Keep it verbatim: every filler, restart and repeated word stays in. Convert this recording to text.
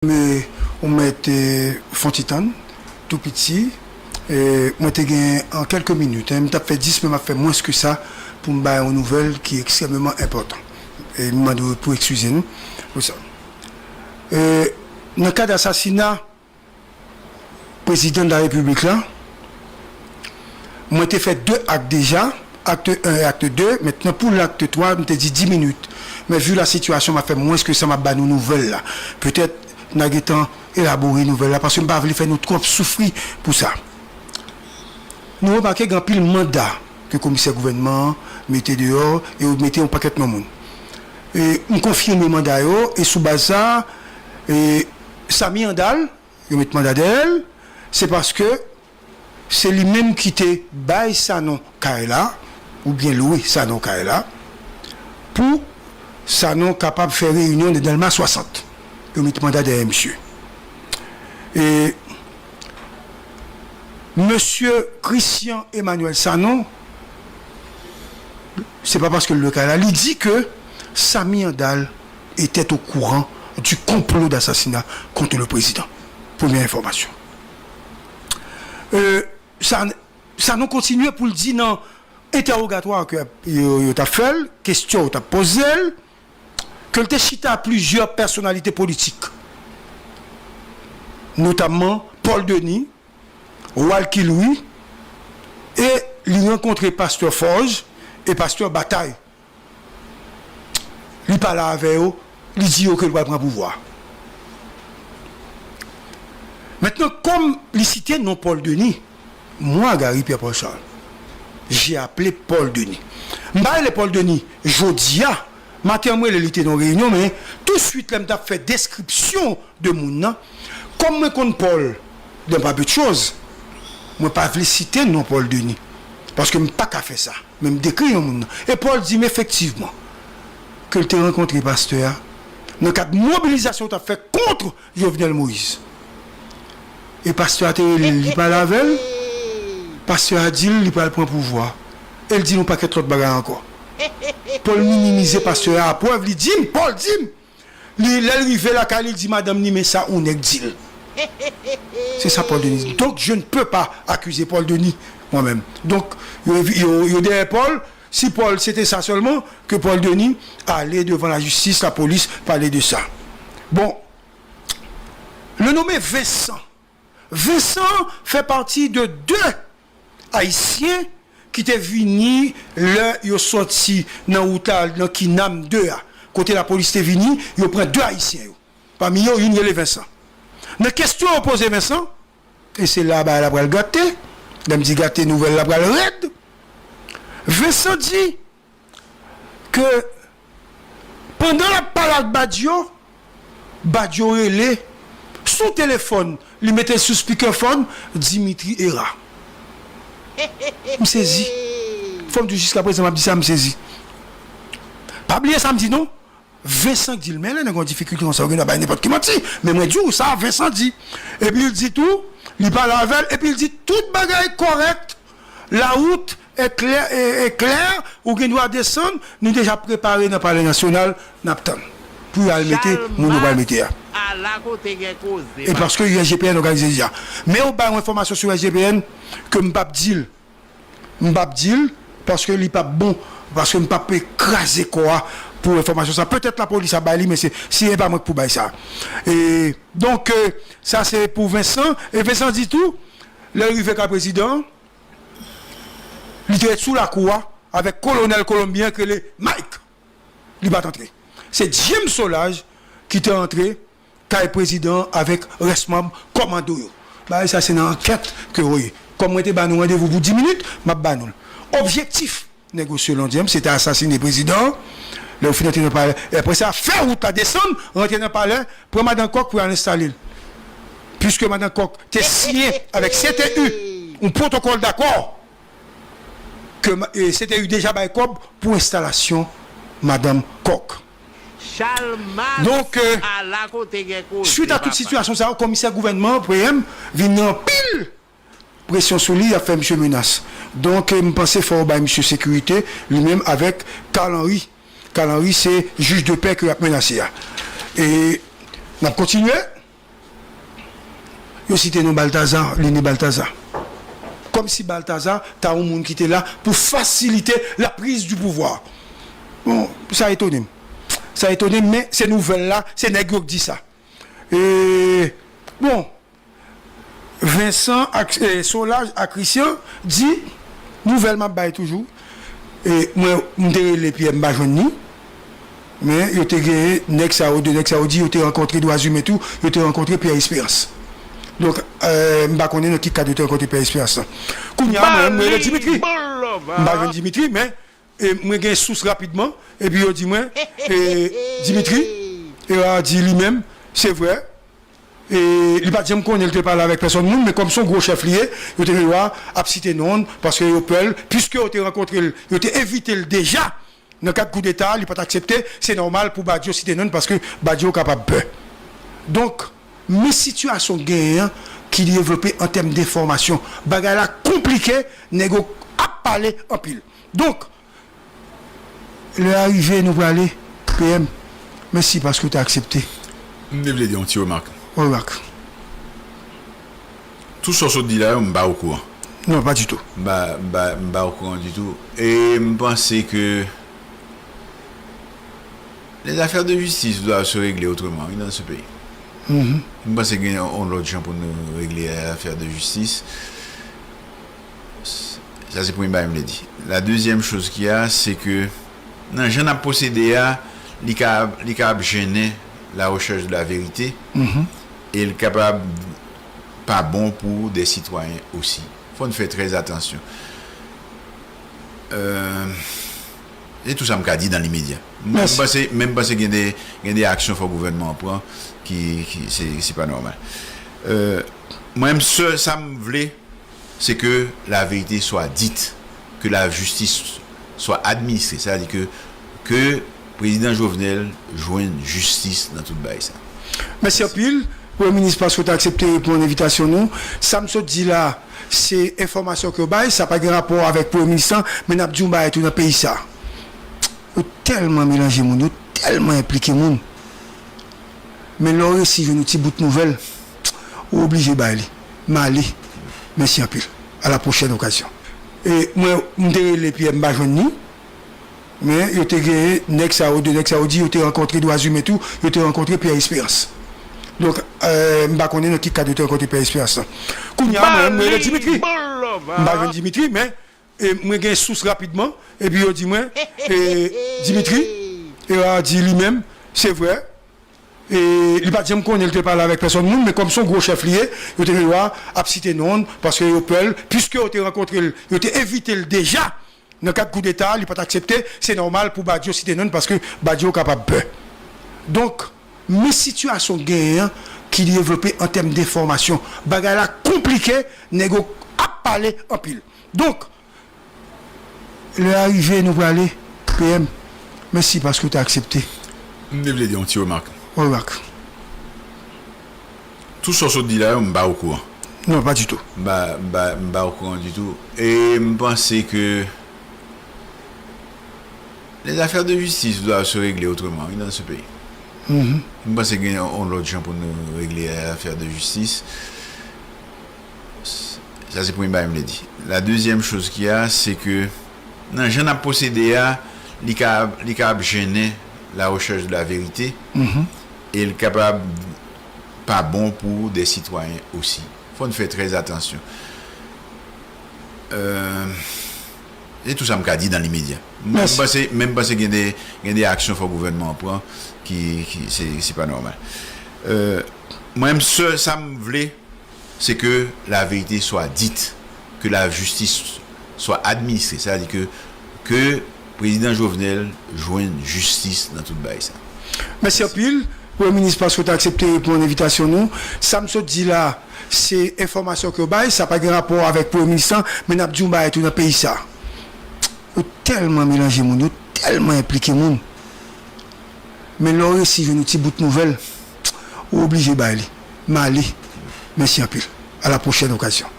Mwen, ou mèt, eh, fè yon ti tann, tou piti. Eh, mwen te gen an kèlke minit, en, m t ap fè dis, men m ap fè mwens ke sa pou m bay yon nouvèl ki ekstrèmeman enpòtan. E m mande w pou eskize n pou sa. Eh, nan kad asasina prezidan de la repiblik la, mwen te fè de ak deja, akte en e akte de. Mentnan, pou lakte twa, m te di dis minit. Men vi la sitiyasyon, m ap fè mwens ke sa, m ap ba nou nouvèl la. Petèt, n a gentan elabore nouvèl la, paske m pa vle fè nou twòp soufri pou sa. Nou remake gen anpil manda ke komisè gouvènman an mete deyò, e yo mete yon pakèt non moun. E m konfime manda yo, e sou baz sa, e Samy Andal, yo met manda dèyè l, se paske se li menm ki te bay Sanon kay la, oubyen lwe Sanon kay la, pou Sanon kapab fè reyinyon nan Dèlma swasant. Yo met manda dèyè misye. E mesye Christian Emmanuel Sanon, se pa paske l lwe kay la, li di ke Samy Andal était au courant du complot d'assassinat contre le président. Premye enfòmasyon. Euh, sa, sa nou kontinye pou l di nan entèwogatwa ke yo, yo t ap fè l, kesyon yo t ap poze l, ke l te chita plizyè pèsonalite politik, notamman Paul Denis, Walky Louis, e li rankontre pastè Forge e pastè Bataille. Li pale avè yo, li di yo ke l pral pran pouvwa. Mentnan, kòm li site non Paul Denis, mwen, Gary Pierre Paul Charles, j'ai appelé Paul Denis. M pa rele Paul Denis jodi a, maten an m rele li te nan reyinyon, men touswit lè m t ap fè deskripsyon de moun nan, kòm mwen konn Paul de pa pèt choz, mwen pa vle site non Paul Denis, paske m pa ka fè sa. Men m dekri yon moun nan. E Paul di m efektivman ke l te rankontre pastè a nan kad mobilizasyon yo t ap fè kont Jovenel Moïse. E pastè a te rele l, li pale avè l. Pastè a di l li pral pran pouvwa. E l di l yon pakèt lòt bagay ankò. Paul minimize pastè a. Prèv, li di m, Paul di m, li, lè l rive lakay li, li di madanm ni, men sa yon nèg di l. C'est ça Paul Denis. Donc, je ne peux pas accuser Paul Denis, moi-même. Donc, yo, yo, yo dèyè Paul. Si Paul, c'était ça seulement, que Paul Denis allait devant la justice, la police, parler de ça. Bon, le nommé Vincent. Vincent fait partie de deux Ayisyen ki te vini lè yo sòti nan wout la, nan Kinam de a. Kote lapolis te vini, yo pran de Ayisyen yo. Pami yo, youn rele Vincent. Nan kesyon yo poze Vincent, e se la bagay la pral gate, lè m di gate, nouvèl la pral rèd. Vincent di ke pandan l ap pale ak Badio, Badio rele sou telefòn, li mete l sou speakerphone, Dimitri Hérard. M sezi. Fò m di w, jiskaprezan m ap di sa, m sezi. Pa bliye sa m di non. Vincent di l, men lè nèg gen yon difikilte konsa, ou gen dwa bay nenpòt ki manti. Men mwen di w sa Vincent di. Epi l di tou, li pale avè l, epi l di tout bagay kòrèk. La route est claire, est, est claire, ou gen dwa desann, nou deja prepare nan Palè Nasyonal, n ap tann. Pou y al mete moun yo pral mete a. E paske U S G P N òganize deja. Men yo bay yon enfòmasyon sou U S G P N ke m p ap di l. M p ap di l, paske li p ap bon, paske m p ap kraze kò a pou enfòmasyon sa. Petèt lapolis ap bay li, men se, si e pa mwen k pou bay sa. E, donk, euh, sa se pou Vincent. E Vincent di tou, lè l rive kay prezidan an, li te ret sou lakou a avèk kolonèl kolonbyen ki rele Mike. Li pa t antre. Se James Solages ki te antre kay prezidan an avèk rès manm kòmando yo. Bagay sa se nan ankèt ke yo ye. Kòm mwen te ba nou randevou pou dis minit, m ap ba nou l. Objektif nèg yo, selon James, se te asasine prezidan an. Lè yo fin antre nan palè, e apre sa, fè wout la desann, rantre nan palè, pran madan Kòk pou y al enstale l. Piske madan Kòk te siyen avèk C T U yon pwotokòl dakò ke ma-, e, C T U deja bay kòb pou enstalasyon madanm Kòk. Donk, euh, swit a tout sitiyasyon sa yo, komisè gouvènman an, P M, vin gen anpil presyon sou li, y ap fè misye menas. Donk, euh, m panse fò yo bay misye sekirite, li menm avèk Carl Henry. Carl Henry se jij de pè ke y ap menase a. E n ap kontinye. Yo site non Baltazar, Lini Baltazar. Kòmsi Baltazar ta yon moun ki te la pou fasilite la prise du pouvoir. Bon, sa etone m. Sa etone m, men se nouvèl la, se nèg yo k di sa. E, bon, Vincent ak, e, Solage ak Christian di, nouvèl m ap bay toujou. E, mwen, m te rele Pierre, m pa jwenn ni. Men, yo te genyen, nèg sa yo, de nèg sa yo di, yo te rankontre Dwazimen tou, yo te rankontre Pierre Espérance. Donk, e, m pa konnen nan ki kad yo te rankontre Pierre Espérance lan. Kounye a, mwen, m rele Dimitri. M pa jwenn Dimitri, men, e, mwen gen sous rapidman, epi yo di mwen, e, Dimitri, e, a di li menm, se vre, e, li pa t janm konnen li te pale avèk pèsòn moun, men kòm se yon gwo chèf li ye, yo te gen dwa ap site non l, paske yo pè l, piske yo te rankontre l, yo te envite l deja nan kad koudeta, li pa t aksepte, se nòmal pou Badio site non l, paske Badio kapab pè. Donk, men sitiyasyon genyen an ki devlope an tèm de enfòmasyon. Bagay la konplike, nèg yo ap pale anpil. Donk, lè a rive, nou prale, P M, mèsi paske w te aksepte. M te vle di yon ti remak. Remak. Tout sa w sot di la yo, m pa okouran. Non, pa ditou. M pa, m pa, m pa okouran ditou. E m panse ke les affaires de justice doivent se régler autrement, oui, dans ce pays. M panse gen yon lòt jan pou nou regle afè de jistis. Sa se premye bagay m vle di. La dezyèm choz ki a, se ke nan jan n ap pwosede a, li ka, li ka ap jennen la rechèch de la verite, e l kapab pa bon pou de sitwayen osi. Fò n fè trè atansyon. Euh, se tou sa m ka di nan limedya. Mwen, m panse, men m panse gen de, gen de aksyon fò gouvènman an pran ki, ki se, se pa nòmal. Euh, mwen, m sèl sa m vle, se ke la verite swa dit, ke la jistis swa administre. Sa vle di ke, ke prezidan Jovenel jwenn jistis nan tout bagay sa. Mèsi anpil, Premye Minis, paske w te aksepte reponn envitasyon nou. Sa m sot di la, se enfòmasyon ke yo bay, sa pa gen rapò avèk Premye Minis lan, men n ap di yon bagay tou nan peyi sa. Yo tèlman melanje moun, yo tèlman enplike moun. Men lè w resi jwenn yon ti bout nouvèl, ou oblije bay li. M ale. Mèsi anpil. A la pwochèn okazyon. E mwen, m te rele Pierre, m pa jwenn ni. Men yo te genyen nèg sa yo, de nèg sa yo di yo te rankontre Dwazimen tou, yo te rankontre Pierre Espérance. Donk, euh, m pa konnen nan ki kad yo te rankontre Pierre Espérance lan. Kounye a, mwen, m rele Dimitri. M pa jwenn Dimitri, men, e, mwen gen sous rapidman, epi yo di mwen, e, Dimitri, e, a di li menm, se vre, e, li pa t janm konnen li te pale avèk pèsòn moun, men kòm se yon gwo chèf li ye, yo te gen dwa ap site non l, paske yo pè l, piske yo te rankontre l, yo te envite l deja nan kad koudeta, li pa t aksepte, se nòmal pou Badio site non l, paske Badio kapab pè. Donk, men sitiyasyon genyen an ki devlope an tèm de enfòmasyon. Bagay la konplike, nèg yo ap pale anpil. Donk, lè a rive, nou prale, P M. Mèsi paske w te aksepte. M te vle di yon ti remak. Remak. Tout sa w sot di la yo, m pa okouran. Non, pa ditou. M pa, m pa, m pa okouran ditou. E m panse ke les affaires de justice doivent se régler autrement, oui, dans ce pays. M panse gen yon lòt jan pou nou regle afè de jistis. Sa se premye bagay m vle di. La dezyèm choz ki a, se ke nan jan n ap pwosede a, li ka, li ka ap jennen la rechèch de la verite, e l kapab pa bon pou de sitwayen osi. Fò n fè trè atansyon. Euh, se tou sa m ka di nan limedya. Mwen, m panse, men m panse gen de, gen de aksyon fò gouvènman an pran ki, ki se, se pa nòmal. Euh, mwen, m sèl sa m vle, se ke la verite swa dit, ke la jistis swa administre. Sa vle di ke, ke prezidan Jovenel jwenn jistis nan tout bagay sa. Mèsi anpil, Premye Minis, paske w te aksepte reponn envitasyon nou. Sa m sot di la, se enfòmasyon ke yo bay, sa pa gen rapò avèk Premye Minis lan, men n ap di yon bagay tou nan peyi sa. Yo tèlman melanje moun, yo tèlman enplike moun. Men lè w resi jwenn yon ti bout nouvèl, ou oblije bay li. M ale. Mèsi anpil. A la pwochèn okazyon.